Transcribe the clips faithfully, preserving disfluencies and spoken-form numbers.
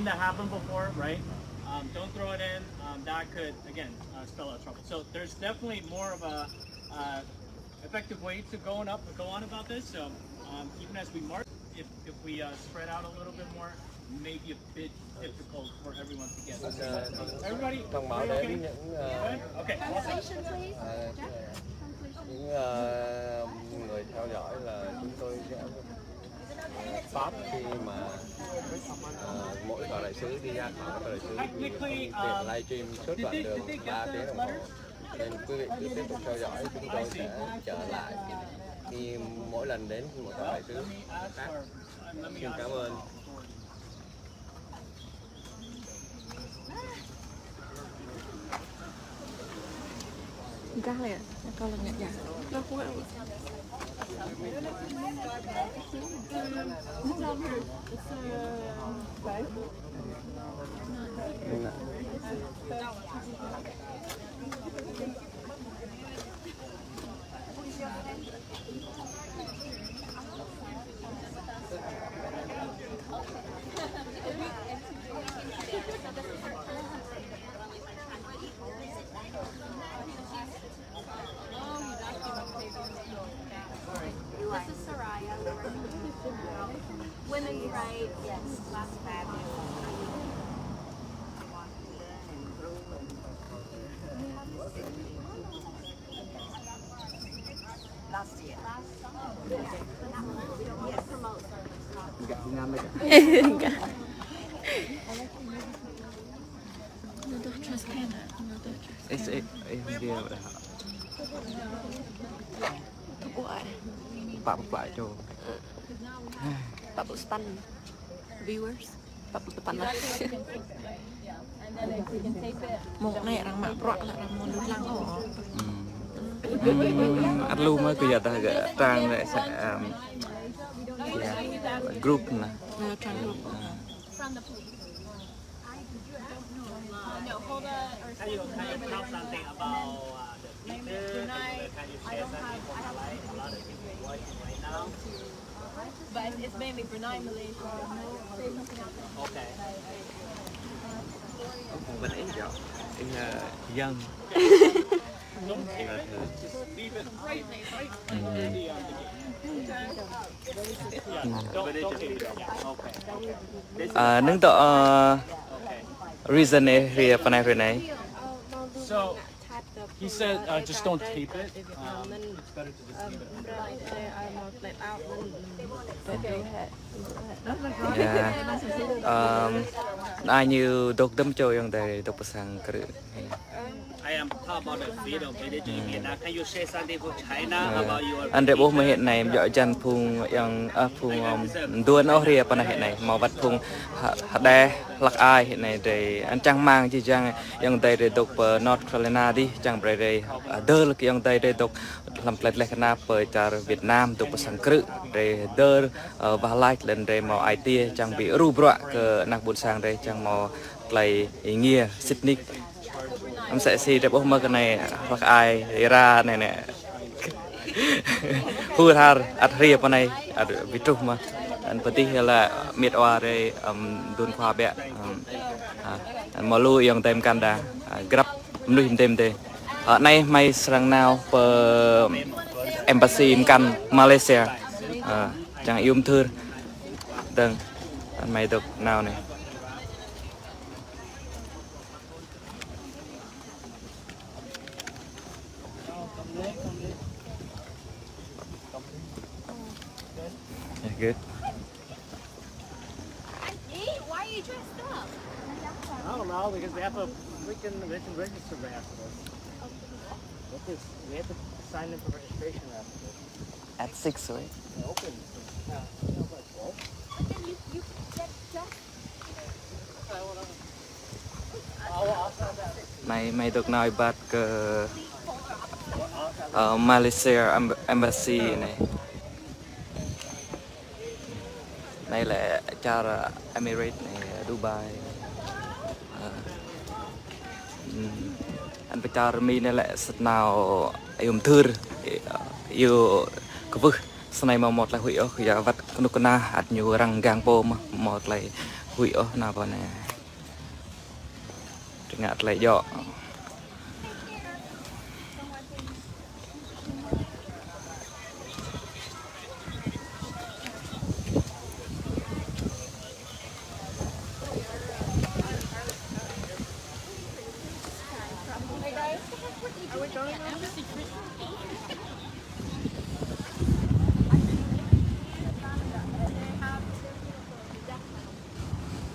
that happened before, right? Um, don't throw it in. Um, that could, again, uh, spell out trouble. So there's definitely more of a uh, effective way to go on, up, go on about this. So um, even as we march, if, if we uh, spread out a little bit more, maybe a bit difficult for everyone to get. Everybody, thông báo đến những uh, okay, awesome. Translation, please. Jeff, translation. Những uh, người theo dõi là chúng tôi sẽ Pháp khi mà uh, mỗi phó đại sứ đi ra khỏi phó đại sứ thì không tiện live stream suốt đoạn đường ba tiếng đồng hồ. Nên quý vị cứ tiếp tục theo dõi, chúng tôi sẽ trở lại khi mỗi lần đến một phó đại sứ khác. Xin cảm ơn. Gah lĕ, kâo lăng ngă ya. This is Soraya. Women's rights. Yes, last fabulous. Last year. Yes, promote service. Nó đọc transparent, nó đọc Ê, ê, ê, dia. Thuk uai. Pă pă čô. Pă pă span viewers. Pă pă span lah. Mông anai arăng mă bruă lĕ arăng mơ̆n lăng ôh. Hmm. Hmm, ăt lu mơ̆ kơ ya tah gah trang lĕ sa, um, ya, group anai. Ơ, trang group. Hmm. No, hold on. Can you, can you tell something about uh, the future? Can you, can you share something for my life? A lot of people watching right now. But it's mainly Brunei, Malaysia. Okay. But in, in uh, young. Ơ, nơ̆ng tŏ, ơ, reason ih rai pơ anai hrơi anai. So he said, uh, just don't tape it. Um, it's better to just leave it. Yeah. Um, anai ñu dŏ dăm čô ayŏng adơi dŏ pơ sang krư̆. I am talk about the freedom of religion in Vietnam. Can you say something for China about your Anai ƀuh mơ̆ hĭ anai, yua jăn phung ayŏng, ơ, phung, um, mduôn ôh rai pơ anai hĭ anai, hmâo wơ̆t phung ha-, hơđeh hlăk ai hĭ anai drei, anŭn čang rơmang jih jang ayŏng adơi drei dŏ pơ North Carolina dih, čang brơi drei, ơ, hơdơr kơ ayŏng adơi drei dŏ hlăm tơlơi tơleh kơna pơ čar Việt Nam dŏ pơ sang krư̆, drei hơdơr, ơ, wah lač lĕ drei hmâo ai tiê čang ƀu rŭ bruă kơ anak ƀôn sang drei čang hmâo tơlơi êngiê sĭt nik. Amăng mơsĕ si drei ƀuh mơ̆ kơ anai hlăk ai rai anai anai. Hur har ăt rai pơ anai ăt ƀu truh mơ̆. Anŭn pơ adih lĕ mĕt wa drei, um, mduôn khua ƀiă, um, ah, hmâo lu ayŏng adơi mơkăn đa, ah, grăp mơnuih mdê mdê. Ah, anai hmâo srăng nao pơ embassy mơkăn Malaysia. Ah, čang iâu mthưr. Dơ̆ng, anai hmâo dŏ nao anai. Good. Why are you dressed up? I don't know, because we have to, we can, we can register after this. What is, we have to sign in for registration after this. At six, right? It opens. Yeah. But then you, you get dressed. Anai hmâo dŏ nao ƀiă kơ, ơ, Malaysia em-, embassy anai. Anai lĕ čar Emirates anai, Dubai. Ơ. Hmm. Anŭn pơ čar Mi anai lĕ sĭt nao iâu mthưr, iâu kwưh. Snei hmâo mơ̆ tơlơi huĭ ôh, yua wơ̆t kơnuk kơna ăt ñu răng gang pô mơ̆, hmâo tơlơi Huĭ ôh, anai pơ anai. Tơngă tơlơi djŏ.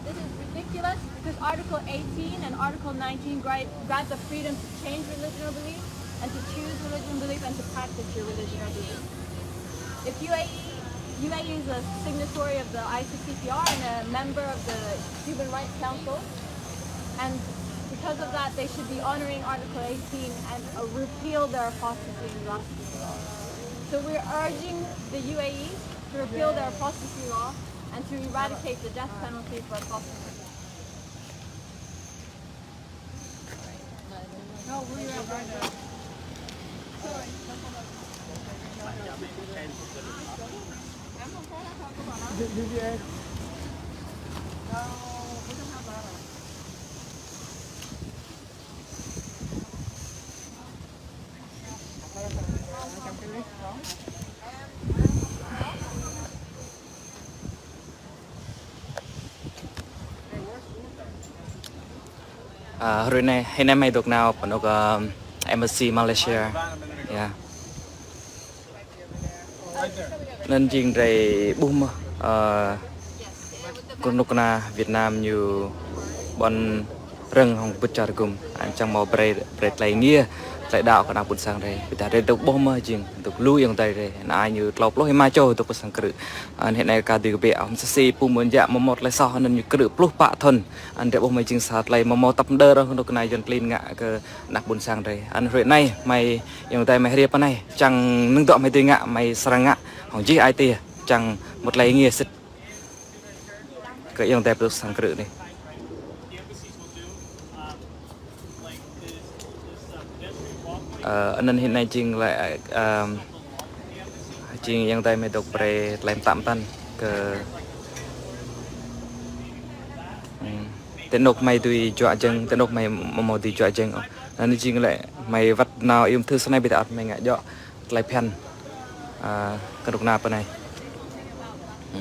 This is ridiculous because Article eighteen and Article nineteen grant, grant the freedom to change religion or belief and to choose religion or belief and to practice your religion or belief. If U A E, U A E is a signatory of the I C C P R and a member of the Human Rights Council, and because of that, they should be honoring Article eighteen and, uh, repeal their apostasy and blasphemy law. So we're urging the U A E to repeal their apostasy law and to eradicate the death penalty for apostasy. Ơ, hrơi anai, hrơi anai mơi dŏ nao pơ anŏ, ơ, embassy Malaysia. Yơh. Anŭn jing rai ƀuh mơ̆, ơ, kơnuk kơna Việt Nam ñu ƀuăn rơ̆ng hăng pơčar gum, anŭn čang hmâo brơi, brơi tơlơi ngiê, tơlơi đaŏ kơ ană ƀôn sang rai. Ƀiădah rai dŏ ƀuh mơ̆ jing, dŏ lu ayŏng adơi rai. Anai ñu klâo pluh rơma čô dŏ pơ sang krư̆. Anŭn hrơi anai kơ dui kơ ƀiă, ơ, mơsĭ si pô mơ̆n jak mơmŏt tơlơi soh, anŭn ñu krư̆ pluh pă thŭn. Anŭn rai ƀuh mơ̆ jing sa tơlơi mơmŏt tăp mơdơr, kơnuk kơna Yuăn klin ngă kơ ană ƀôn sang rai. Anŭn hrơi anai, mơi ayŏng adơi mơi hriê pơ anai, čang nơ̆ng dŏ mơi dui ngă, mơi srăng ngă, hăng jih ai tiê, čang mơ̆ tơlơi ngiê sĭt. Kơ ayŏng adơi pơdŏ sang krư̆ anai. Ơ, anŭn hrơi anai jing lĕ, ơ, jing ayŏng adơi mơi dŏ brơi tơlơi mơtă mơtăn kơ, ơ, tơ anŏ mơi dui juă jeng, tơ anŏ mơi hmâo dui juă jeng. Anŭn jing lĕ mơi wơ̆t nao ium thư sa anai ƀiădah mơi ngă djŏ tơlơi phiăn, ơ, kơnuk kơna pơ anai. Ơ. Ơ.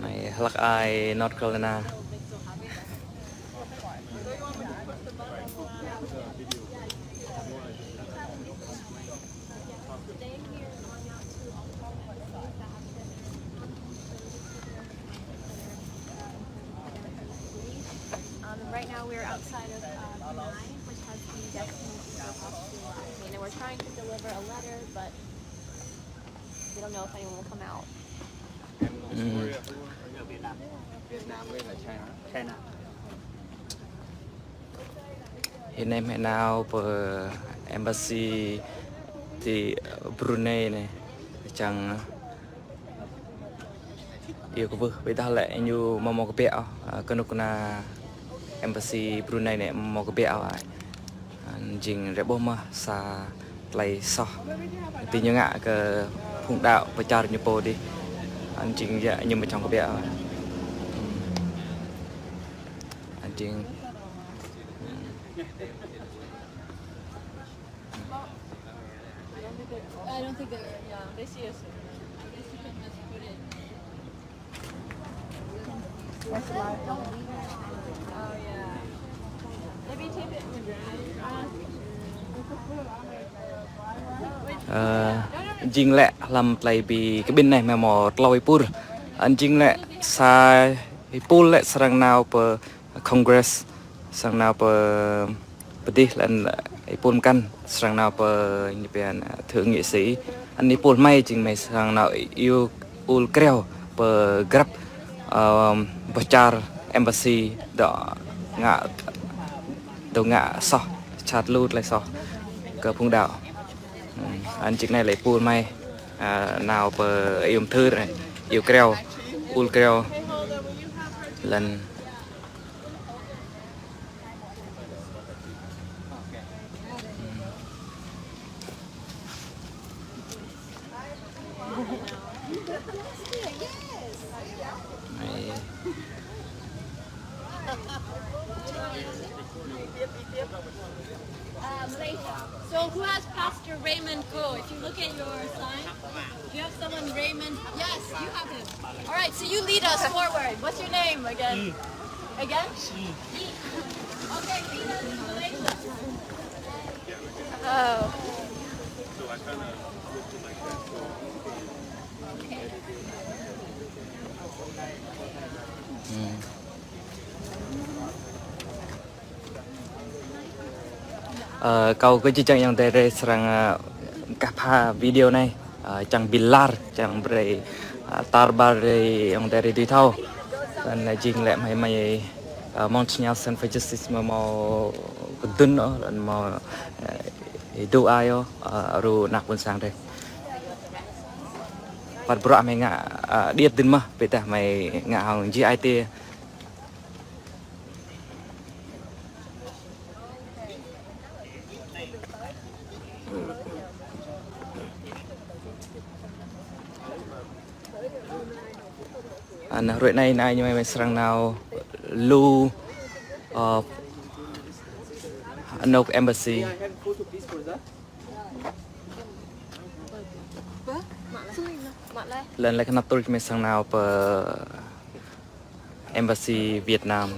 Mơi hlak ai North Carolina. Um, right now we're outside of, uh, Brunei, which has the death penalty for apostasy law. I mean, and we're trying to deliver a letter, but we don't know if anyone will come out. Ơ. Việt Nam với lại China. China. Hrơi anai mơi nao pơ embassy ti Brunei anai. Čang iâu kwưh, ƀiădah lĕ ñu hmâo hmâo kơbiă, ơ, kơnuk kơna embassy Brunei anai hmâo hmâo kơbiă, ơ. Anŭn jing rai ƀuh mơ̆ sa tơlơi soh. Tui ñu ngă kơ phung đaŏ pơčar ñu pô dih. Anŭn jing yơh ñu mơčong kơbiă. Anŭn jing. I don't think they, yeah, they see us. Ơ, jing lĕ hlăm tơlơi ƀing kơ ƀing anai mơi hmâo tlâo êpul. Anŭn jing lĕ sa êpul lĕ srăng nao pơ Congress, srăng nao pơ pơdih, lĕ anŭn êpul mơkăn srăng nao pơ ñu pia, ơ, thượng nghị sĩ. Anŭn êpul mơi jing mơi srăng nao iâu ur kreo pơ grăp, ơ, pơčar embassy dŏ ngă, dŏ ngă soh, čăt lu tơlơi soh kơ phung đaŏ. Ơ, anŭn jing anai lĕ êpul mơi, ơ, nao pơ ium thư anai, iâu kreo, ur kreo, lĕ anŭn. So who has Pastor Raymond Ko? If you look at your sign, you have someone Raymond. Yes, you have him. All right, so you lead us forward. What's your name again? Again? Okay, lead us in Malaysia. Oh. Ơ, kâo kơ či čang ayŏng adơi srăng, ơ, kah pha video anai, ơ, čang ƀiă lar, čang brơi, ơ, tar ƀar rai ayŏng adơi dưi thâo. Anŭn jing lĕ hmâo hmâo, ơ, Mont Senyal Stand for Justice hmâo, hmâo kơdŭn ôh, anŭn hmâo, ơ, dŏ ai ôh, ơ, ru ană ƀôn sang adơi. Păt bruă hmâo ngă, ơ, điêt dŭn mơ̆, ƀiădah hmâo ngă hăng G I T. Anŭn, hrơi anai, anai ñu hmâo srăng nao lu, ơ, anŏ embassy. Lŏn lĕ kơnăp tui hmâo srăng nao pơ embassy Việt Nam.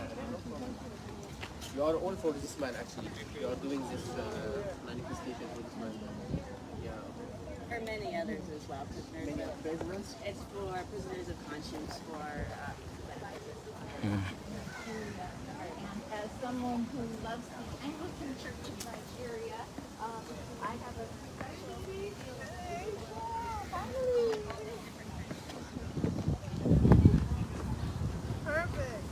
You are all for this man, actually. You are doing this, uh, manifestation for this man. Yeah. There are many others as well, prisoners. Many of prisoners? It's for prisoners of conscience, for, uh, And as someone who loves the Anglican Church of Nigeria, um, I have a special feeling. Perfect.